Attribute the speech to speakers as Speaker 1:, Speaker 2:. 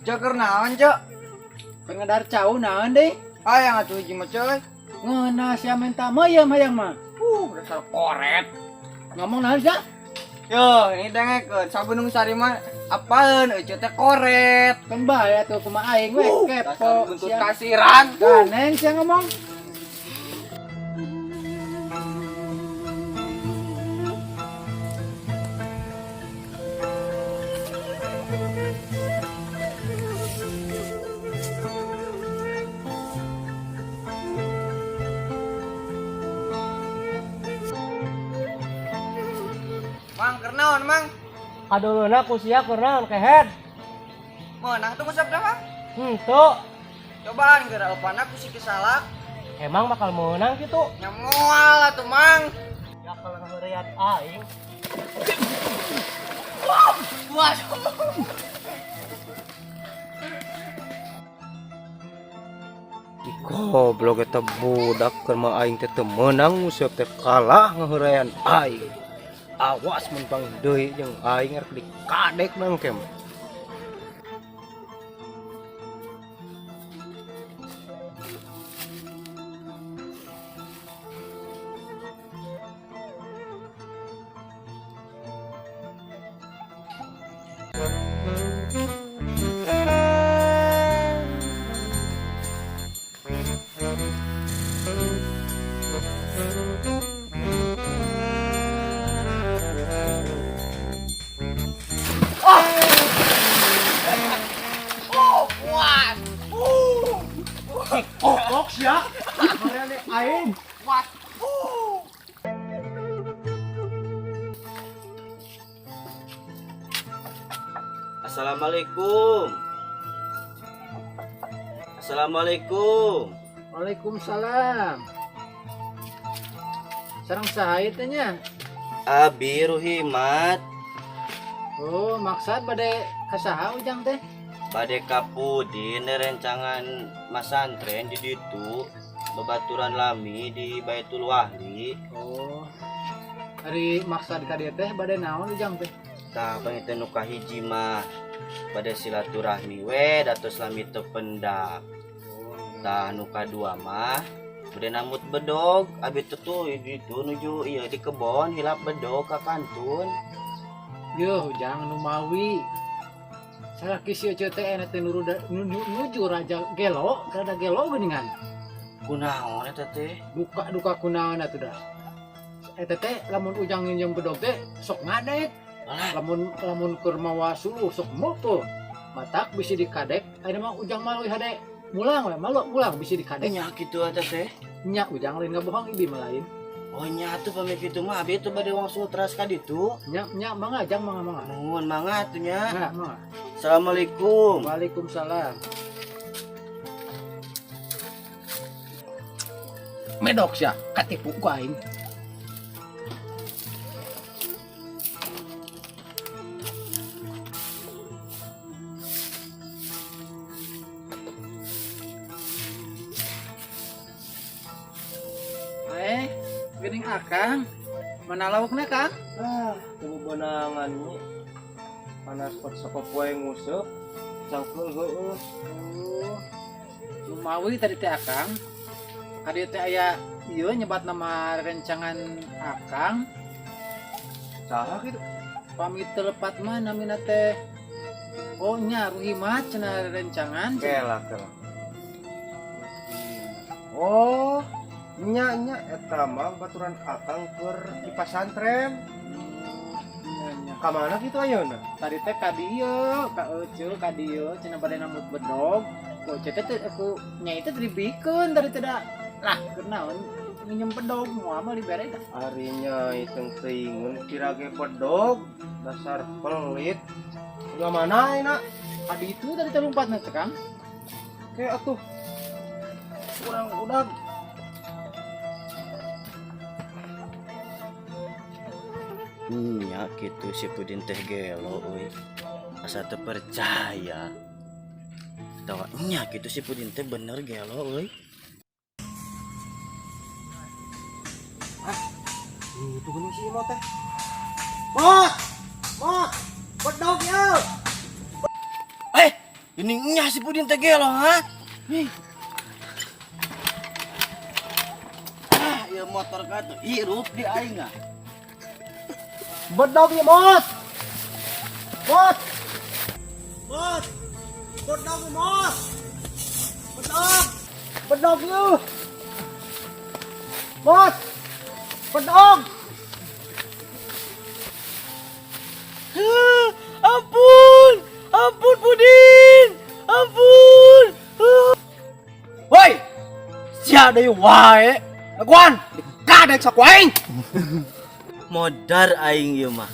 Speaker 1: Cek keur naon, Cek?
Speaker 2: Pengadar cau naon deui?
Speaker 1: Hayang atuh hiji mah, Cek.
Speaker 2: Ngeunah sia menta meuyeum hayang mah.
Speaker 1: Dasar koret.
Speaker 2: Ngomong naon sia?
Speaker 1: Yo, ini dengekeun Sagunung Sari mah apaeun eueuh teh koret.
Speaker 2: Kan bae atuh kumaha aing we kepo.
Speaker 1: Dasar buntut
Speaker 2: sia.
Speaker 1: kasiran.
Speaker 2: Ganeng sia ngomong.
Speaker 1: Mang, keur naon, Mang?
Speaker 3: Kaduluna ku sia keur naon kehed?
Speaker 1: Meunang tuh ngusap dah, Mang.
Speaker 3: Henteu.
Speaker 1: Cobaan geura eupana ku si Kisalak.
Speaker 3: Emang bakal meunang kitu?
Speaker 1: Nya moal atuh, Mang.
Speaker 3: Ya kalau ngeureat aing.
Speaker 4: Goblok eta budak keur mah aing teh teu meunang nguseup teh kalah ngaheurean aing. Awas mun panggih deui jeung aing rek dikadek nangkem. Goblok sia. Ngaheurean aing.
Speaker 5: Assalamualaikum. Assalamualaikum.
Speaker 2: Waalaikumsalam. Sareng saha ieu teh nya?
Speaker 5: Abi Ruhimat.
Speaker 2: Oh, maksad bade ka saha ujang teh?
Speaker 5: Bade kapudin rencangan masantren di ditu babaturan lami di Baitul Wahli.
Speaker 2: Oh. Ari maksad ka dieu teh bade naon ujang teh?
Speaker 5: Tah panginten nu kahiji mah bade silaturahmi we datos lami teu pendak. Tah nu kadua mah bade nambut bedog abi teh tuh di ditu nuju ieu di kebon hilap bedog ka kantun.
Speaker 2: Yeuh ujang nu mawi. Salaki si Ece teh ena teh nuju raja gelo, rada gelo geuningan.
Speaker 5: Kunaon eta teh?
Speaker 2: Duka-duka kunaon atuh dah. Eta teh lamun ujang nginjem bedog teh sok ngadek.
Speaker 5: Alah.
Speaker 2: Lamun keur mawa suluh sok mopo. Matak bisi dikadek, ayeuna mah ujang mah leuwih hade mulang we, malu mulang bisi dikadek.
Speaker 5: Nya kitu eta teh.
Speaker 2: Nya ujang lain ngabohong ibi mah lain.
Speaker 5: Oh nya atuh pamit kitu mah abi tuh bade wangsul teras ka ditu.
Speaker 2: Nya nya mangga jang mangga mangga.
Speaker 5: Nuhun mangga atuh nya.
Speaker 2: Mangga mangga.
Speaker 5: Assalamualaikum.
Speaker 2: Waalaikumsalam. Medok sia, katipu ku aing. Geuning akang. Mana laukna, Kang?
Speaker 4: Ah, teu bebenangan nya. Panas pot sapopoe nguseup. Cangkeul heueuh.
Speaker 2: Oh. Lumawi tadi teh akang. Kadieu teh aya ieu nyebat nama rencangan akang.
Speaker 4: Saha kitu?
Speaker 2: Pamit teu lepat mah namina teh. Oh nya Ruhimat cenah rencangan.
Speaker 4: Kela kela. Oh, nya nya eta mah baturan akang keur di pasantren.
Speaker 2: Nya nya.
Speaker 4: Ka mana kitu ayeuna?
Speaker 2: Tadi teh ka dieu, ka Ece, ka dieu cenah bade nambut bedog. Ku Ece teh aku nya itu dibikeun tadi teh da. Lah, kunaon minjem bedog moal mah dibere dah.
Speaker 4: Ari nya hitung teuingeun kirage bedog, dasar pelit. Udah mana ayeuna?
Speaker 2: Ka ditu tadi teh lompatna teh, Kang.
Speaker 4: Kayak atuh. Kurang udah.
Speaker 5: Nya kitu si Pudin teh gelo euy. Asa teu percaya. Tawa nya kitu si Pudin teh bener gelo euy.
Speaker 4: Ah, itu geuning si Imo teh. Mot! Mot! Bedog yeuh.
Speaker 5: Ini nya si Pudin teh gelo ha. Nih. Ah, ieu motor ka tuh hirup di aing ah.
Speaker 3: Bedog ya, Mot. Mot. Mot. Bedog ya, Mot. Bedog. Bedog lu. Mot. Bedog.
Speaker 5: Ampun! Ampun Pudin! Ampun!
Speaker 4: Woi! Sia deui wae. Laguan, dikadek sok aing.
Speaker 5: Modar aing ieu mah.